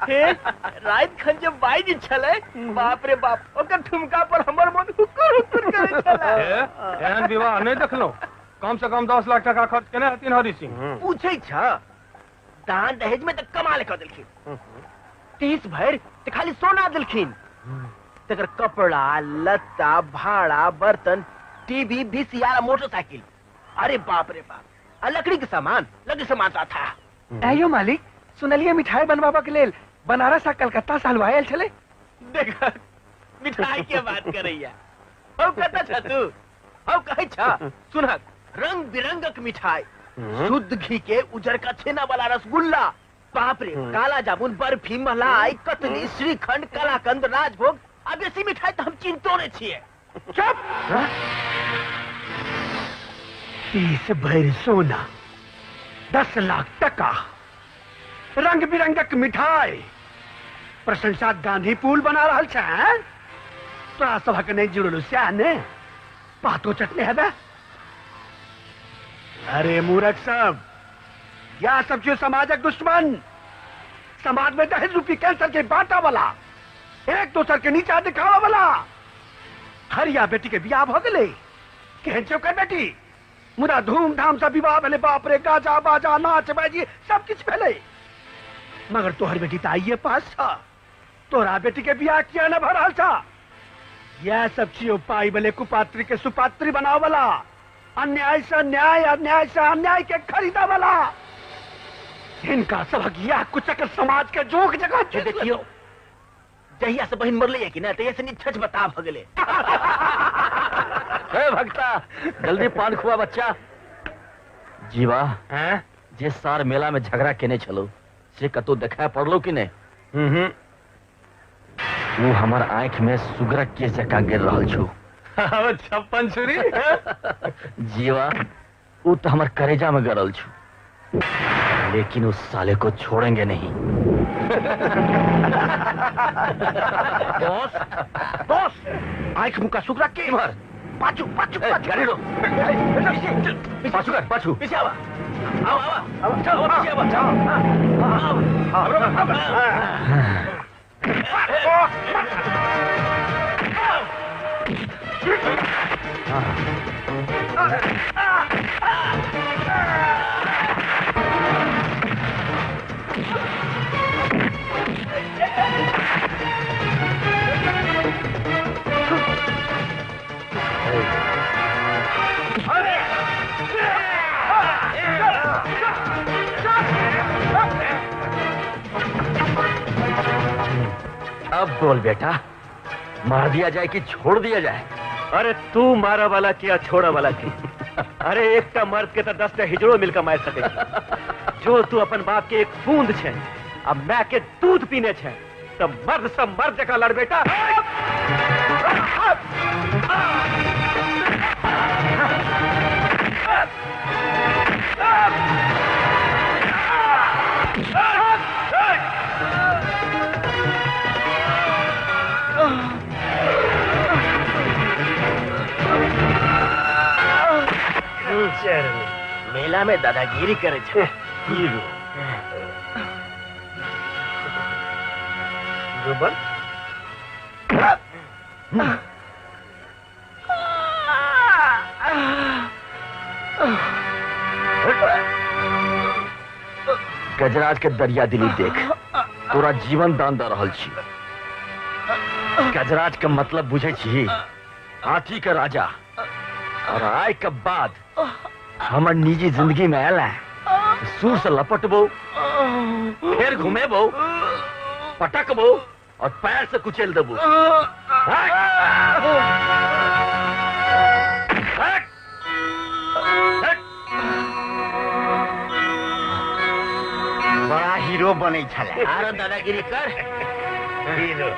हे राति खन जे बाजि छलै, बाप रे बाप, ओकर ठुमका पर हमर मन हुकुर हुकुर करै छलै। हे, एहन विवाह नहि देखलहुँ। कम से कम 10 लाख टाका खर्च केने हथिन हरि सिंह। पूछै छ, दान दहेज में तऽ कमाल कऽ देलखिन। 30 भरि तऽ खाली सोना देलखिन, तकर कपड़ा लत्ता, भाड़ा, बर्तन, टीवी, वीसीआर, मोटरसाइकिल, अरे बाप रे बाप, आ लकड़ी के सामान, लकड़ी सामान था। आइयो मालिक, सुनलिए मिठाई बनवाबा के लेल बनारस आ कलकत्ता से हलवाई आयल छलै। देख, मिठाई के बात करैया। हौ कतऽ छ तू? हौ कहै छ, सुनहक, रंग बिरंगक मिठाई, शुद्ध घी के उजरका छेना वाला रसगुल्ला, बाप रे, काला जामुन, बर्फी, मलाई, कतली, श्रीखंड, कलाकंद, राजभोग, आ बेसी मिठाई तऽ हम चिन्हतो नहि छियै। चुप! 30 भरि सोना, 10 लाख टका, रंग बिरंगक मिठाई, प्रशंसा गांधी पुल बना रहल छै, हैं? तोरा सभक नहि जुड़ल सएह ने पातो चटने हेबे। अरे मूर्ख सब, यह सब जो समाजक दुश्मन, समाज में दहेज रूपी कैंसर के बांटा वाला, एक दोसर के नीचा दिखावा वाला। हरिया बेटी के बियाह भ गेलै, केहन छै ओकर बेटी? मुदा धूमधाम से विवाह भेलै, बाप रे, गाजा बाजा नाच बाजी सब किछु भेलै। मगर तोहर बेटी तऽ आइए पास छ, तोरा बेटी के बियाह किया न भ रहल छ? यह सब छियो पाई वाले कुपात्री के सुपात्री बनाव वाला, अन्याय से न्याय, अन्याय से अन्याय के खरीदा वाला। हिनका सबक यह कुचक्र समाज के जोक जगह। हे देखियो, जहिया से बहिन मरलै कि ना, तहिया से निछछ बता भ गेलै। हे भक्ता, जल्दी पान खुआ बच्चा। जीवा। हैं? जे सार मेला में झगड़ा केने छलो से कतौ देखाय पड़लो कि नहीं? हम्म। वो हमर आंख में सुगरक के जकाँ गिर रहल छौ। 56 छुरी। जीवा, वो तो हमर करेजा में गड़ल छौ, लेकिन उस साले को छोड़ेंगे नहीं। बॉस, बॉस, आंख मुका सुगरा के इम्हर। पाछू, पाछू। ए, पाछू। गाड़ी रोक। पाछू कर, पाछू। पीछे आवा, आवा, आवा, चल, पीछे आवा। अब बोल बेटा, मार दिया जाए कि छोड़ दिया जाए? अरे तू मारा वाला के आ छोड़ा वाला के? अरे एकटा मर्द के तो 10टा हिजड़ो मिलकर मार सके छै। जो तू अपन बाप के एक बूंद छै आ my के दूध पीने छै, तो मर्द सब मर्द जकाँ लड़ बेटा। मेला में दादागिरी करे छे हीरो। जुबन। गजराज के दरिया दिली देख, तोरा जीवन दान दऽ रहल छी। गजराज के मतलब बुझै छी? हाथी के राजा। और आय के बाद हमर निजी जिंदगी में आयल है, सुर से लपटबो, फिर घुमेबो, पटकबो और पैर से कुचल देबो। हट! हट! हट! बड़ा हीरो बनै छलै। आरो दादागिरी कर। हीरो।